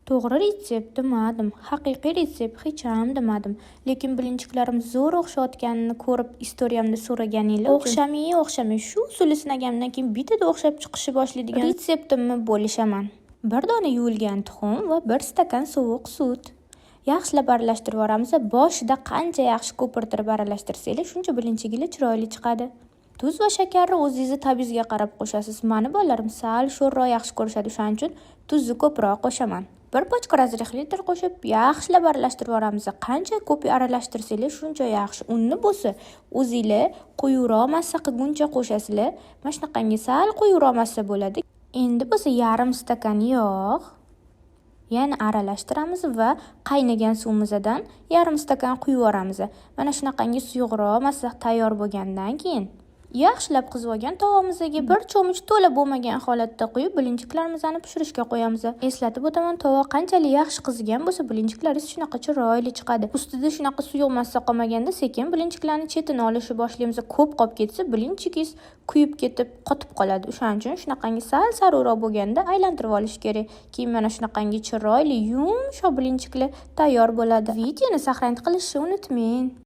To'g'ri retsept demadim, haqiqiy retsept hecham demadim, lekin блинчик larim zo'r o'xshayotganini ko'rib, istoriyamda so'raganinglar uchun o'xshamay, o'xshamay shu usulni sinaganimdan keyin bittada o'xshab chiqishni boshlaydigan retseptimni bo'lishaman. 1 dona yuvilgan tuxum va 1 stakan sovuq sut. Yaxshilab aralashtirib yuboramiz. Boshida qancha yaxshi ko'pirtirib aralashtirsanglar, shuncha блинчик inglar chiroyli chiqadi. Tuz va shakarni o'zingizni ta'bingizga qarab qo'shasiz. Mani bolalarim sal sho'rroq yaxshi ko'rishadi, o'shaning uchun tuzni ko'proq qo'shaman. 1 pachka разрыхлитель qo'shib, yaxshilab aralashtirib yuboramiz. Qancha ko'p aralashtirsanglar, shuncha yaxshi. Unni bo'lsa, o'zinglar quyuqroq massa qilguncha qo'shasizlar. Mana shunaqangi sal quyuqroq massa bo'ladi. Endi bo'lsa yarim stakan yog', yana aralashtiramiz va qaynagan suvimizdan yarim stakan quyib yuboramiz. Mana shunaqangi suyuqroq massa tayyor bo'lgandan keyin yaxshilab qizib olgan tovamizga 1 cho'mich to'la bo'lmagan holatda quyib, блинчик larimizni pishirishga qo'yamiz. Eslatib o'taman, tova qanchalik yaxshi qizigan bo'lsa, блинчик laringiz shunaqa chiroyli chiqadi. Ustida shunaqa suyuq massa qolmaganda sekin блинчик larni chetini olishni boshlaymiz. Ko'p qolib ketsa, блинчик ingiz kuyib ketib, qotib qoladi. O'shaning uchun shunaqangi sal sariqroq bo'lganda aylantirib olish kerak. Keyin mana shunaqangi chiroyli, yumshoq блинчик lar tayyor bo'ladi. Videoni сохранить qilishni unutmang.